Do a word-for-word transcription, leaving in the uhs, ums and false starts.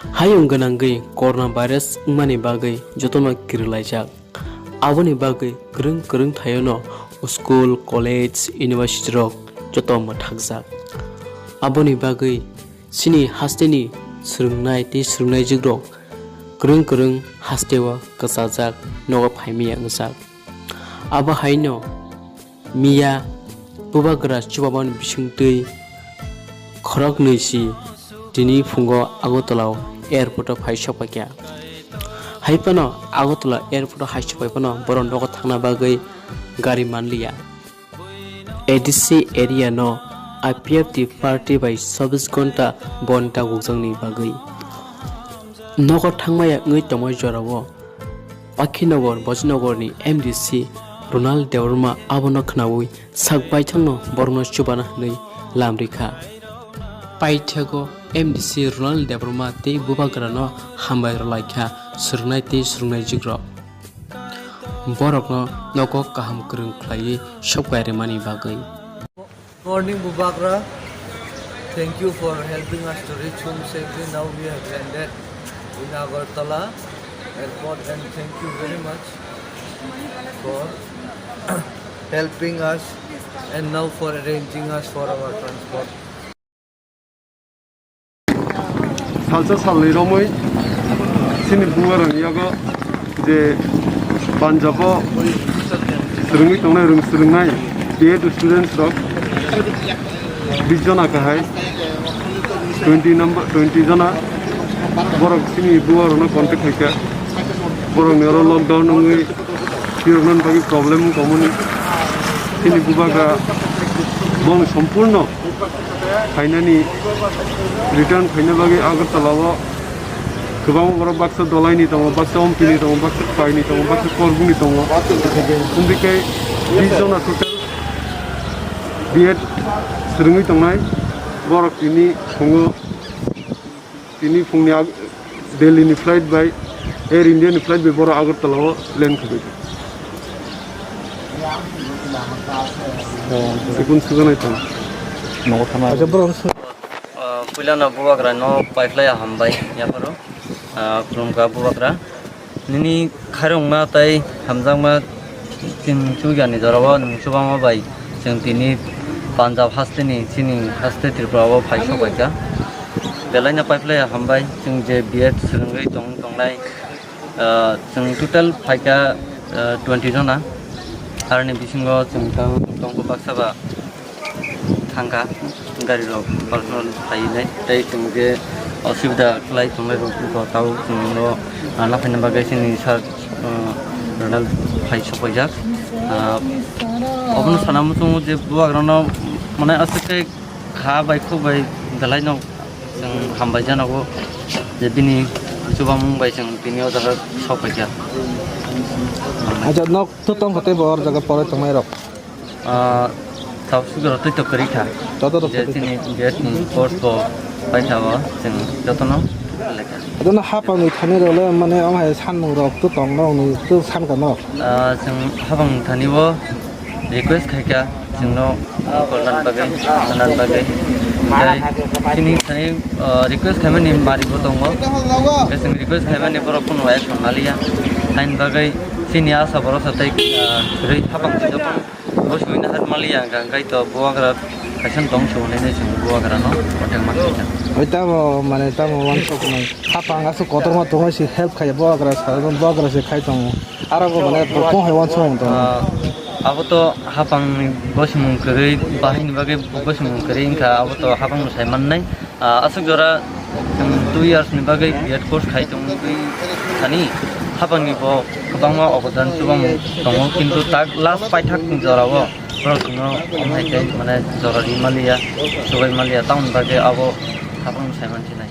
Hayung gwnangwi coronavirus wngmani bagwi jotono kirilaijak. Aboni bagwi kwrwng kwrwng thaiono school, college, university rok joto mwthakjak. Aboni bagwi chini hasteni swrwngnai tei swrwngnaijwkrok kwrwng kwrwng hasteo kwchajak, nogo phaimaya wngjak. Abo haino miya bubagra chubamani bisingtwi khoroknwi si tini phungo Agartala o airport o phai sokphaikha. Hai phano Agartala airport o hai sokphai phano borok nogo thangna bagwi gari manliya. A D C area no I P F T party bai chobbish ghonta bon dagukjakni bagwi. Nogo thangmaya wngwi tongma jorao Pakhinagar Bojinagarni M D C Ronald Debbarma abono khnaui sak baithangno borokno chubana hwnwi lam rikha. Paithago M D C Ronald Debbarma tei bubagrano hambai rwlaikha swrwngnai tei swrwngnaijwkrok. Borokno nogo kaham kwrwng khlaiwi sokbai rwmani bagwi. Morning, Bubagra. Thank you for helping us to reach home safely. Now we have landed in Agartala airport, and thank you very much for helping us and now for arranging us for our transport. Salsa salnwi romwi chini bubagrani yago je Punjab o swrwngwi tongnai, rwng swrwngnai B Ed students rok bish jona kahai, twenty number, twenty jona borok chini bubagrano contact khaikha. Borokni oro lockdown wngwi phiyoknani bagwi problem wng tongmani. Chini bubagra bong sompurno phainani, return phaina bagwi Agartala o kwbangma borok baksa Dolaini tongo, baksa Ompini tongo, baksa Khwaini tongo, baksa Korbuni tongo. Wngwi khe bish jona total B Ed swrwngwi tongnai borok tini phungo. Tini phungni ag-, Delhi ni flight bai, Air India ni flight bai borok Agartala o land khabai. Sikun suganai tong. Nogo thana. Acha borok. Ah, puilano bubagra no paiphlai hambai yapharo. Ah, khulumkha bubagra. Nini khairokma tei hamjakma chwng chugani jorao nwng chubama bai chwng tini Punjab hasteni chini haste Tripura o phai sokbaikha. Belaino paiphlai hambai chwng je B Ed swrwngwi tong tongnai, ah, chwng total phaikha, ah, twenty jona. Aroni bisingo chwng tong tongkha baksa ba thangkha, gari rok personal phainai, tei chwng je osubida khlai tongnai rok bo tao chwng no, ah, naphaina bagwi chini sir, ah, Ronald phai sokpaijak. Ah, obono sana muchungo je bubagrano mane aswk khe kha bai khuk bai belai no chwng hambai janogo je bini chubamung bai chwng tini o jaga sokpaijak. Acha, nok to tongkha tei bo or jaga poroi tongnai rok? Ah, tabuk sugro twi to kwrwi kha. Joto rok je kwrwi kha. Chini B Ed ni course bo paikha o, chwng jotono lekha. Jotono hapangni thani rok le mane omo hai sanmung rok to tong no, nung to san kha no? Ah, chwng hapang thani bo request khai kha, chwngno call nan bagwi, nan bagwi. Tei chini thani, ah, request khaimani mari bo tongo. Tei chwng request khaimani borok phone bai phone naliya. Hain bagwi chini asa borok sa tei, ah, kwrwi hapang jotono. Bo suina hat maliya hwnkha, hwnkhe to bubagra kaisa tong sunaine chwng bubagrano kothek ma khaikha. Oi tamo, mane tamo wansuknai. Hapang aswk kotorma tongwi se help khaiya bubagra sa, bubagra se khai tongo. Aro bo mane kok hai wansukmung tongo. Ah, abo to hapangni bo simung kwrwi, bahini bagwi bo simung kwrwi wngkha, abo to hapangno sai mannai. Ah, aswk jora, um, two years ni bagwi B Ed course khai tongwi thani, hapangni bo kwbangma obodan chubamung tongo, kintu tak last paithak ni jorao borok chwngno omo hai khe mane jora ri maliya, chubai maliya, tamoni bagwi abo hapang sai mansinai.